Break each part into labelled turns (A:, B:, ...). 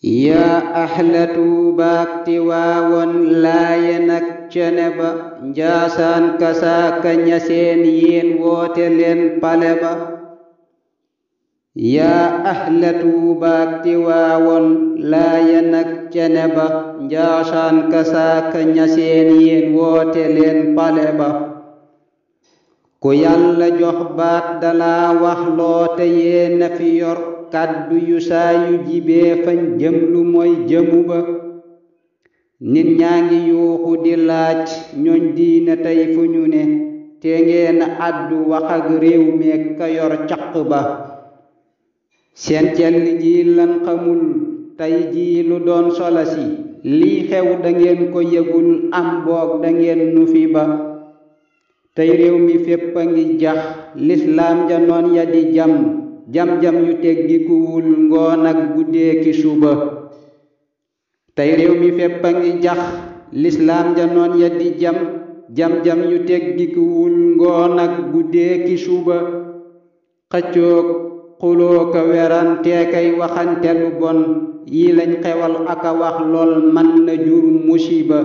A: yaa ahla Tuubaak Tiwaawan Laayeen ak Ceneba Njaasaan Kasaaka Ñaseen yéen woote leen pale ba. yaa ahla Tuubaak Tiwaawan Laayeen ak Ceneba Njaasaan Kasaaka Ñaseen yéen woote leen pale ba. ku Yàlla jox baat dala wax loote yéena fi yor kàddu yu saa yu jibee fañ jëm lu mooy jëmu ba. nit ñaa ngi yuuxu di laaj ñooñ diine tey fu ñu ne te ngeen àddu wax ak réew meek ka yor caq ba. seen cell ji lan xamul tey ji lu doon solasi lii xew dangeen ko yëgul am boog dangeen nu fi ba. tey réew mi fépp a ngi jax lislaam ja noon ya di jam-jam yu teggikuwul ngoon ak guddee ki suba. tey réew mi fépp a ngi jax lislaam ja noon ya di jam-jam yu teggikuwul ngoon ak guddee ki suba. xëccoog xuloo ka werantee kay waxante lu bon yi lañ xewal aka wax lool man na jur musiba.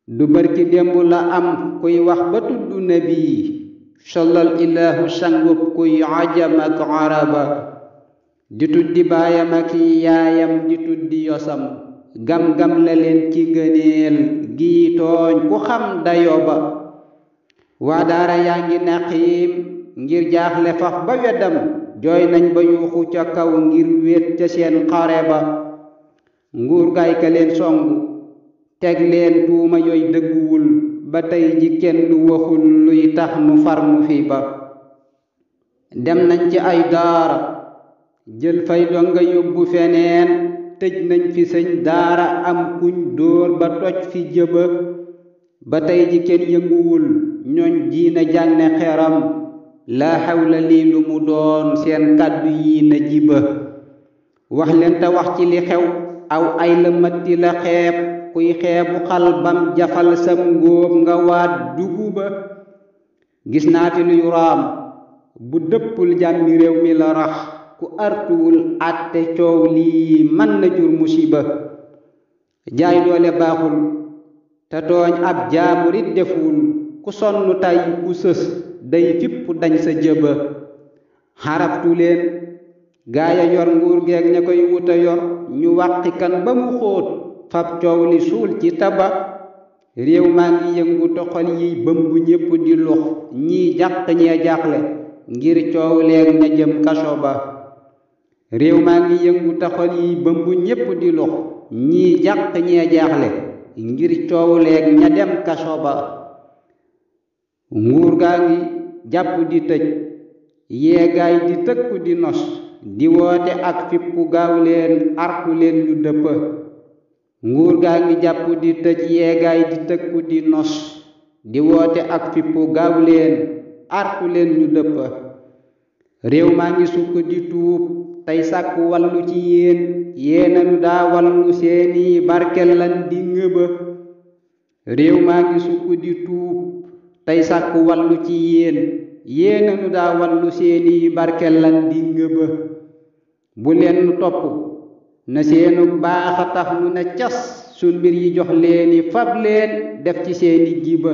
A: du barki démb la am kuy wax ba tudd nabi solal ilahu sangub kuy ajam ak araba. di tuddi baayam ak yaayam di tuddi yosam gam-gam la leen ci ngëneel gii tooñ ku xam dayo ba. waa daara yaa ngi naqiim ngir jaaxle faf ba weddam jooy nañ ba yuuxu ca kaw ngir wéet ca seen xare ba. nguur gaay ka leen songu teg leen tuuma yooy dëgguwul ba tey ji kenn du waxul luy tax nu far mu fi ba. dem nañ ci ay daara jël fay donga yóbbu feneen tëj nañ fi sëñ daara am kuñ dóor ba toj fi jëba. ba tey ji kenn yënguwul ñooñ diina jànne xeram laa xawla lii lu mu doon seen kàddu yi na jiba. wax leen te wax ci li xew aw ay la matti la xeeb kuy xeebu xal bam jafal sam ngóob nga waat duguba. gis naa fi luy raam bu dëppul jàmmi réew mi la rax ku artuwul àtte coow lii mën na jur musiba. jaay doole baaxul te tooñ ab jaamurit deful ku sonn tay ku sës day fipp dañ sa jëba. xaraftu leen gaaya yor nguur geeg ña koy wuta yor ñu wàqi kan ba mu xóot fab coow li suul ci taba. réew maa ngi yëngu toxal yiy bëmb ñépp di lux ñii jàq ñee jaaxle ngir coow leeg ña jëm kaso ba. réew maa ngi yëngu toxal yiy bëmb ñépp di lux ñii jàq ñee jaaxle ngir coow leeg ña dem kaso ba. nguur gaa ngi jàpp di tëj yeegaay di tëkku di nos di woote ak fippu gaaw leen artu leen ñu dëpp. nguur gaa ngi jàpp di tëj yeegaay di tëkku di nos di woote ak fippu gaaw leen artu leen ñu dëpp. réew maa ngi sukk di tuub tey sàkku wallu ci yéena nu daa wallu seeni barkel lan di ngëba. réew maa ngi sukk di tuub tey sàkku wallu ci yéena nu daa wallu seeni barkel lan di ngëba. bu leen nu topp na seenu baax a tax nu ne cas sun mbir yi jox leeni fab leen def ci seeni jiba.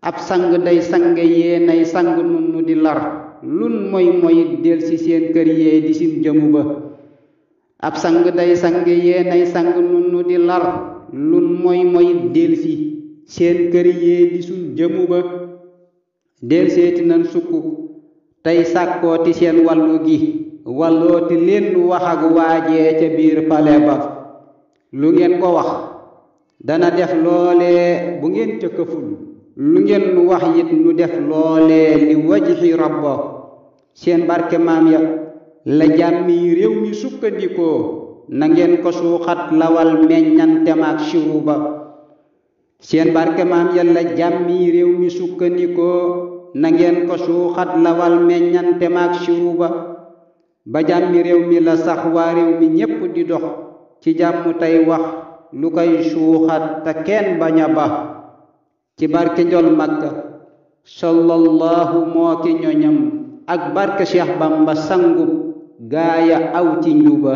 A: ab sang day sange yeenay sang nun nu di lar lun moy del ci seen kër yee di sin jëmu ba. ab sang day sange yeenay sang nun nu di lar lun moy del ci seen kër yee di sun jëmu ba. del seeti nan sukk tey sàkkooti seen wàllu gi wallooti leen lu wax ak waajee ca biir pale ba. lu ngeen ko wax dana def loolee bu ngeen ca këful lu ngeen nu wax it nu def loolee li wajhi rabba. seen barke maam ya la jàmmi réew mi sukkandikoo na ngeen ko suuxat lawal meññantem ak siru ba. seen barke maam ya la jàmmi réew mi sukkandikoo na ngeen ko suuxat lawal meññantem ak siru ba. ba jàmmi réew mi la sax waa réew mi ñépp di dox ci jàmm tey wax lu koy suuxat te kenn bañ a ba. ci barke njol Makka sallallahu moo ki ñoñam ak barke Cheikh Bamba sangub gaaya aw ci njuba.